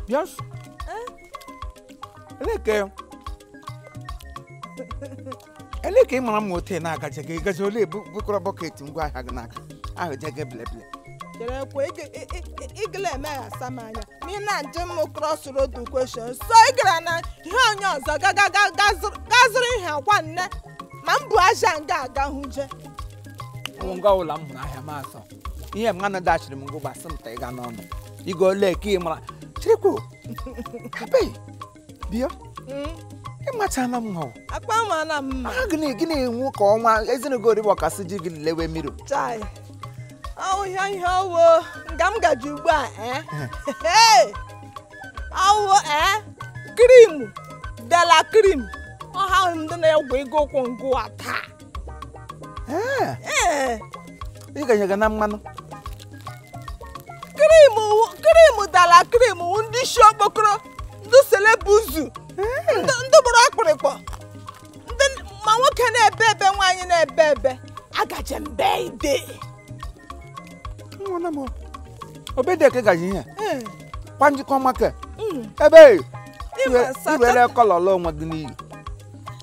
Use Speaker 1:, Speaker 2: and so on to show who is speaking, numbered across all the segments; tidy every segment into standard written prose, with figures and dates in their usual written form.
Speaker 1: Yes. Eleke mara m hotel na aka cheke gazi ole bukoro bucket ngwa ahịa gị n'aka ahụ jege bleble
Speaker 2: chere kwe igile eme ya samanya mi na njem crossroad question so igara na ihe onye ọzọ gazuru ihe akwa nne ma m bụ aja nga aga huje
Speaker 1: nga ụla m hụrụ ahịa masọ ihe m ngana dachiri m ngwa gbasị m ta ịga n'ọnụ igo leke mara chekwo abe bịa Imachana mwa.
Speaker 2: Akpa mana mma.
Speaker 1: Gini nwoke ọnwa ezinago ribo kasị ji gị lewe mmiri.
Speaker 2: Chai. Awu ihe wo ngam gaji ugbu a Hey. Awu cream. Dela cream. O ha ndị na-egwe ego kwụ ngụ ata.
Speaker 1: Ị ga-enye na mmanụ.
Speaker 2: Cream dela cream ndị shi okpokoro. Ndị selebuzu. Ndị bụrụ akpịrịkpọ ndị ma nwoke na-ebe ebe nwaanyị na-ebe ebe agaje mbe ide
Speaker 1: nwana m obede ka gaji ihe kwanjikọ maka ebe iwere kọlọ onwe gị n'iyi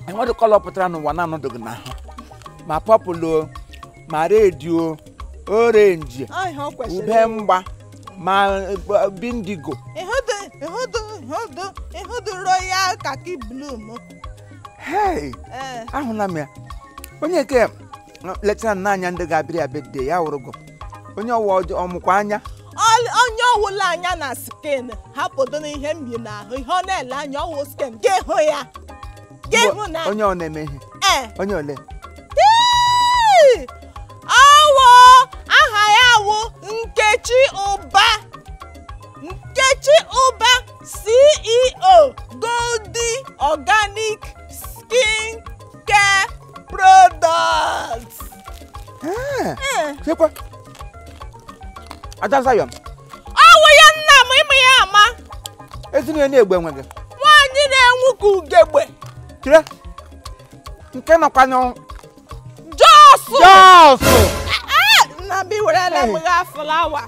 Speaker 1: enwere kọlọ pụtara n'ụwa na-anọdụ gị n'ahụ ma pọpụlụ ma redio orenji ube mgba ma bindigo
Speaker 2: Ihudu royal kaki blue
Speaker 1: Hey, ahụla m ya. Onye ke letara n'anya ndị ga-abịrị ya birthday ya wụrụgo. Onye ọwụ ọmụkwa anya.
Speaker 2: Onye ọwụla anya na skin hapụdo n'ihe mbi n'ahụ ihe ọ na-ele anya ọwụ skin ga-ehụ ya. Ga-ehụ na.
Speaker 1: Onye ọ na-eme ihe. Onye ole.
Speaker 2: Awụ aha ya wụ Nkechi Ụba. Nkechi Ụba CEO Goldie Organic Skin Care Products.
Speaker 1: Chekwa. Ada Zion.
Speaker 2: Awu ya nna m ime ya ama.
Speaker 1: Ezinụlọ na-egbe enwe gị.
Speaker 2: Nwaanyị na-enwu ka ugegbe.
Speaker 1: Kire. Nke nọkwa n'ọ.
Speaker 2: Jos. Nna bi were la m ga flower.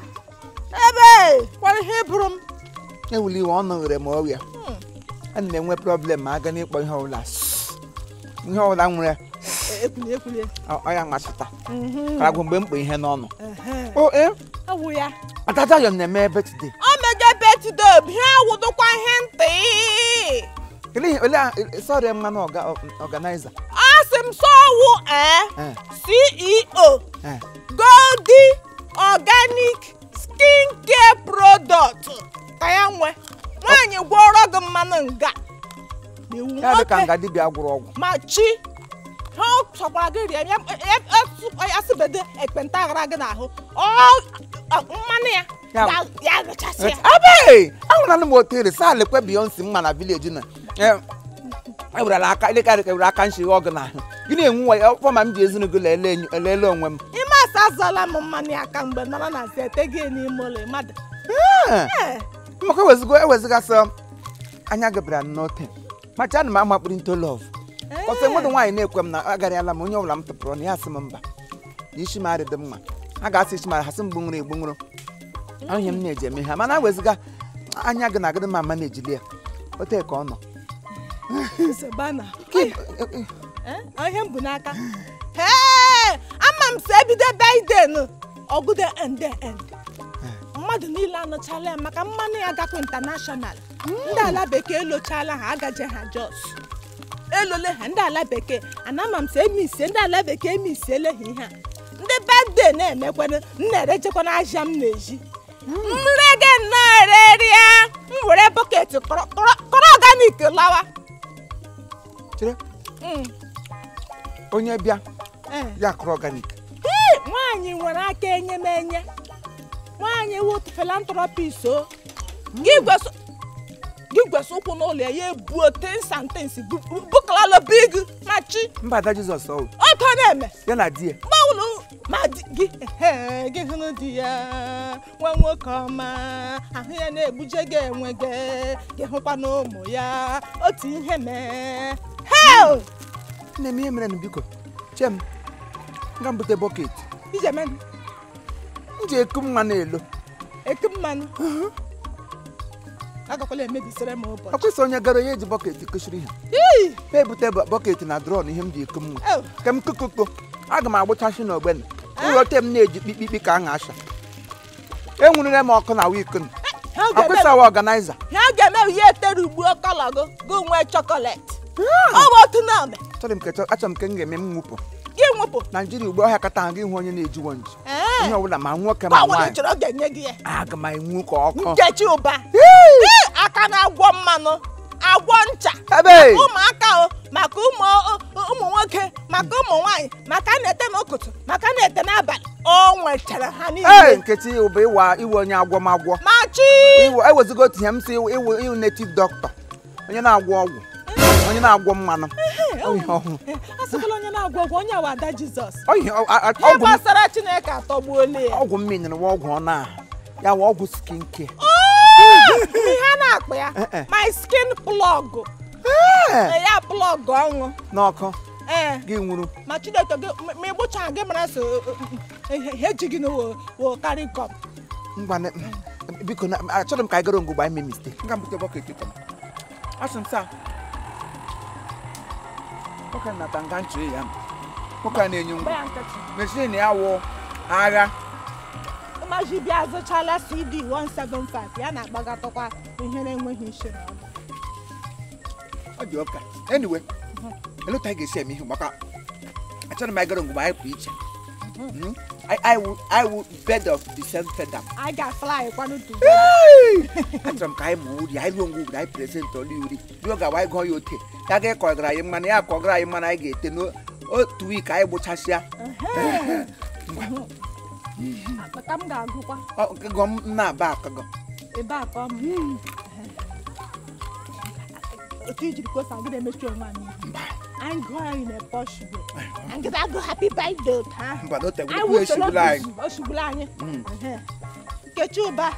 Speaker 2: Ebe, kwara ihe bụrụ m.
Speaker 1: Ewuli iwe ọnụ ghere m ọrịa. Ana na-enwe problem ma aga n'ịkpọ ihe ọbụla. Ihe ọbụla nwere.
Speaker 2: Ekwulie.
Speaker 1: Ọya mmasịta. Karagwo mgbe mkpa ihe n'ọnụ.
Speaker 2: Awụ ya.
Speaker 1: Ada Zion na-eme birthday.
Speaker 2: O mega birthday bi awụdụkwa ihe ntị.
Speaker 1: Kili ole sorry mmanụ organizer.
Speaker 2: Asị m sowu CEO Goldie Organic Skin Care Product. Kaya nwe. Nwaanyị gwọrọ gị mmanụ nga.
Speaker 1: Ya dị ka nga dibịa gwụrụ ọgwụ.
Speaker 2: Ma chi. Ha sọkwara gị rie ya sibede ekpenta agara gị n'ahụ. Mmanụ ya. Ya gachasị ya.
Speaker 1: Abe! Ahụla m hotel saa lekwe Beyonce mma na village na. Ewerela aka ewere aka nshiri ọgụ n'ahụ. Gịnị enwe ya ọfọ ma m ji ezinụgụ lele onwe m.
Speaker 2: Ime asa azọla m mmanụ aka mgbe nara na zete gị n'ime ụlọ mmadụ.
Speaker 1: Maka eweziga sọ anya gabara n'ote. Macha na m amakpụrụ into love. Ọsọ nwere nwaanyị na-ekwe m na agarịala m onye ọbụla m tụpụrụ na ya asị m mba. Isi m arịdị mma. A ga-asị isi m hasị m gbunwere egbunwere. Ahụhịa m na-eji eme ha mana eweziga anya gị na agịdị ma na-ejili ya. Ote ka ọ nọ.
Speaker 2: Sebana. Ahịa m bụ n'aka. Ama m sị ebido Biden ọgụde end. Mmadụ niile anọchala ya maka mmanụ ya gakwa international. Ndị ala bekee elochala ha agaje ha Jos. Elole ha ndị ala bekee anama m sị emisie ndị ala bekee emisiele ha ihe a. Ndị birthday na-emekwanụ nna-erejekwana aja m na-eji. Mrege nna-ereria m were bucket kọrọ organic lawa.
Speaker 1: Chere. Onye bịa ya kọrọ organic.
Speaker 2: Nwaanyị nwere aka enye. Nwaanyị wụ philanthropist o. Gị gweso ụkwụ n'ụlọ ya ebuo tensantensi bukalala big machi.
Speaker 1: Mba Ada Jizọs ọwụ.
Speaker 2: Oto na-eme.
Speaker 1: Ya na di ya.
Speaker 2: Gbawụlụ ma gị hụrụ di ya nwa nwoke ọma ahụ ya na-egbuje gị enwe gị hụkwa n'ụmụ ya otu ihe mee. Hell!
Speaker 1: Na-eme ihe mere na biko. Chem. Nga mbute bucket.
Speaker 2: Ijemen.
Speaker 1: Nje ekum mmanụ elo.
Speaker 2: Ekum mmanụ. Agakwala emebisere m ụbọchị.
Speaker 1: Akwụsị onye gara ya eji bọket kushiri ha. Ha ebute bọket na drọn ihe m ji ekum nwa. Ke m kukukpo. Aga m agbụchashi n'ogbene. Ụlọte m na-eji kpikpikpi ka a na-asha. Enwurire m ọkụ na wikin. Akwụsị awa ọganaiza.
Speaker 2: Ha ga-eme ihe etere ugbu ọkọlọgụ go nwee chocolate. Ọ bụ otu na-eme.
Speaker 1: Achọrọ m ka m ga-eme m nwụpụ.
Speaker 2: Gị nwụpụ.
Speaker 1: Naijiria ugbu ọhịa kata gị hụ onye na-ejiwo nji. Ihe ọbụla ma nwoke ma
Speaker 2: nwaanyị.
Speaker 1: nwaanyị.
Speaker 2: Chọrọ ga-enye gị ya.
Speaker 1: Aga m enwu ka ọkụ.
Speaker 2: Nkechi ụba. Aka na-agwọ mmanụ. Agwọ ncha.
Speaker 1: Ebe.
Speaker 2: Ụmụaka maka ụmụ nwoke maka ụmụ nwaanyị maka na-ete n'ụtụtụ maka na-ete n'abalị. O nwechara ha niile.
Speaker 1: Nkechi ụba iwe onye agwọmagwọ.
Speaker 2: Machi.
Speaker 1: Ewezigo otu ihe m si iwu native doctor. Onye na-agwọ ọgwụ. Onye na-agwọ mmanụ.
Speaker 2: Asịkwala onye na-agwọ ọgwụ onye awa ada Jizọs.
Speaker 1: Ọgwụ
Speaker 2: gbasara Chineke atọgbuola ya.
Speaker 1: Ọgwụ mmiri na ọgwụ ọ na ya wa ọgwụ skin care.
Speaker 2: Ihe na-akpọ ya my skin plug. Ya plug ọṅụ.
Speaker 1: N'ọkụ. Gị nwụrụ.
Speaker 2: Ma Chineke gị ma ịgbụcha gị mara so he ji gị n'wo carry cup.
Speaker 1: Ngwa biko achọrọ m ka anyị gara ngụgba ime mistake. Nga mbute bọket kọm. Asị m saa. Nwoke na-ata nga nchụ ya. Nwoke na-enye ngwa. Mechine na ya wụ agha.
Speaker 2: Maji bịa azụchala CD 175 ya na-akpagatọkwa ihe na-enweghị isi na ọdụ.
Speaker 1: Ọ dị ọka. Anyway, elota ga-esi eme ihe maka achọrọ m ịgara ngụgba anyị pụrụ iche. I will bed of the same feather.
Speaker 2: I got fly kwanu tu.
Speaker 1: Achọrọ m ka anyị mụ uri, anyị ruo ngwugwu anyị present oli uri. Dio ga-awa ịgọ ya ote. Ya ga-ekọgara anyị mmanụ ya kọgara anyị mmanụ anyị ga-ete n'otu week anyị gbụchasịa.
Speaker 2: Ka m ga-agụkwa.
Speaker 1: Gọ m na-aba akọgọ.
Speaker 2: Ebe akọ m. Otu ijiri kosa gị na-emechi onwe anyị. I'm going in a posh way. I'm gonna go happy birthday, huh?
Speaker 1: But don't tell me who is Shubulai.
Speaker 2: Shubulai. Nkechi ụba.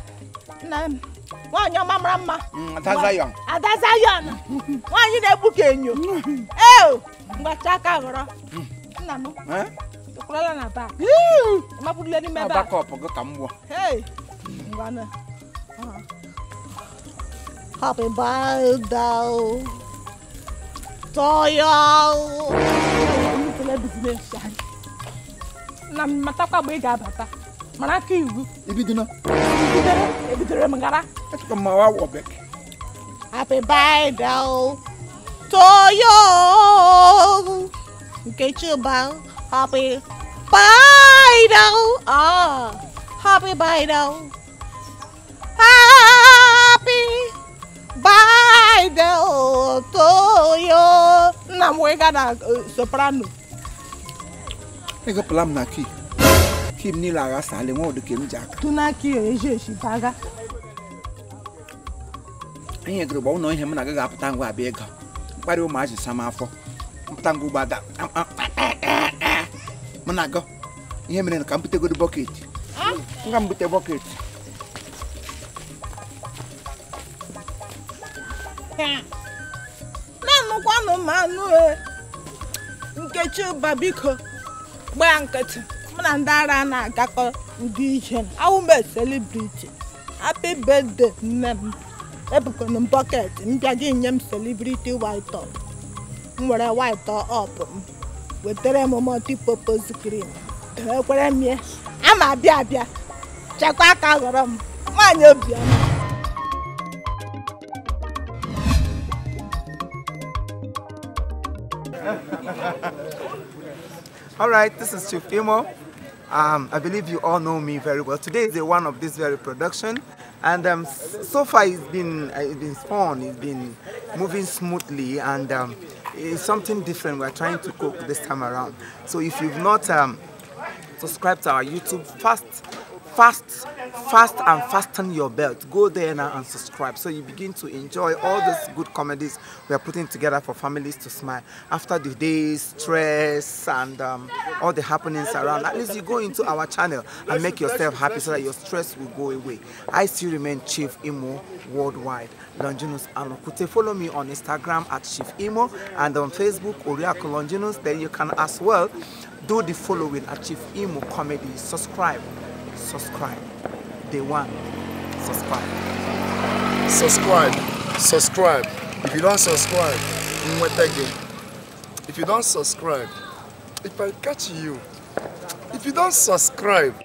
Speaker 2: Nwaanyị ọma mara mma.
Speaker 1: Ada Zion.
Speaker 2: Ada Zion. Nwaanyị na-egbu ka enyo. Mgbacha aka ghọrọ. Nna m. Ekwurala na baa. Mapụrụla n'ime baa.
Speaker 1: Backup gị ka m gbụọ.
Speaker 2: Ngwana. Happy birthday. Toyo. Na matakwa mgbe ị ga-abata. Mara aka iwu.
Speaker 1: Ibido
Speaker 2: Ebidoro m gara.
Speaker 1: Achọkwa m awa wọbek.
Speaker 2: Happy birthday Toyo. Nkechi ụba. Happy birthday. Happy birthday. Happy birthday Toyo. Nna m wee gaa na soprano.
Speaker 1: Egepụla m na kii. Kii m niile aghasala nwa ụdị ka m ji aka.
Speaker 2: Tuna kii eji baga.
Speaker 1: Ihe gịrị gba ụlọ ihe m na-agaghị apụta ngwa abịa ego. Mkparị ụmụazị sama afọ. Mpụta ngwa ụgbọ aga. M na-agọ. Ihe mere ka m butegodi bọket. Nga m bute bọket.
Speaker 2: Na-anụkwanụ m anụ Nkechi ụba biko gbaa nkịtị mụ na ndị ara na-agakọ ndị ihe awụ m celebrity. Happy birthday nne m. Ebukọnụ m bọket m bịa gị nye m celebrity white up. M were white up m wetara m multi-purpose cream. Ekwere m ya ama abịa chekwa aka ghọrọ m nwaanyị obiọma.
Speaker 1: All right, this is Chief Imo. I believe you all know me very well. Today is day one of this very production, and so far it's been fun. It's been moving smoothly, and it's something different we're trying to cook this time around. So if you've not subscribed to our YouTube, fast and fasten your belt. Go there now and subscribe so you begin to enjoy all these good comedies we are putting together for families to smile after the day's stress and all the happenings around. At least you go into our channel and make yourself happy so that your stress will go away. I still remain Chief Imo worldwide. Longinus Anokute. Follow me on Instagram at Chief Imo and on Facebook Oriako Longinus. Then you can as well do the following at Chief Imo Comedy. Subscribe subscribe. Day one, subscribe.
Speaker 3: Subscribe. If you don't subscribe, what again? If you don't subscribe, if I catch you, if you don't subscribe,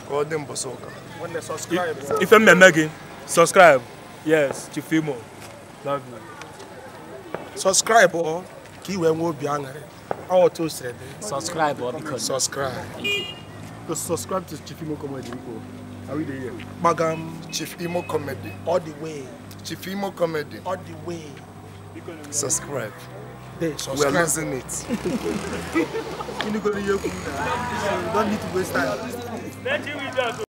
Speaker 3: call them Bosoka.
Speaker 4: When they subscribe, if I'm Megan, subscribe. Yes, Chifimo. Love you.
Speaker 5: Subscribe or key when we'll be angry. Our two said
Speaker 6: Subscribe or because
Speaker 3: Subscribe.
Speaker 4: To subscribe to Chifimo Comedy. Are we there?
Speaker 5: Magam
Speaker 3: Chief Imo Comedy.
Speaker 5: all the way.
Speaker 3: Chief Imo Comedy.
Speaker 5: All the way.
Speaker 3: Subscribe.
Speaker 5: They
Speaker 3: We're
Speaker 5: subscribe.
Speaker 3: losing it.
Speaker 5: You don't need to waste time.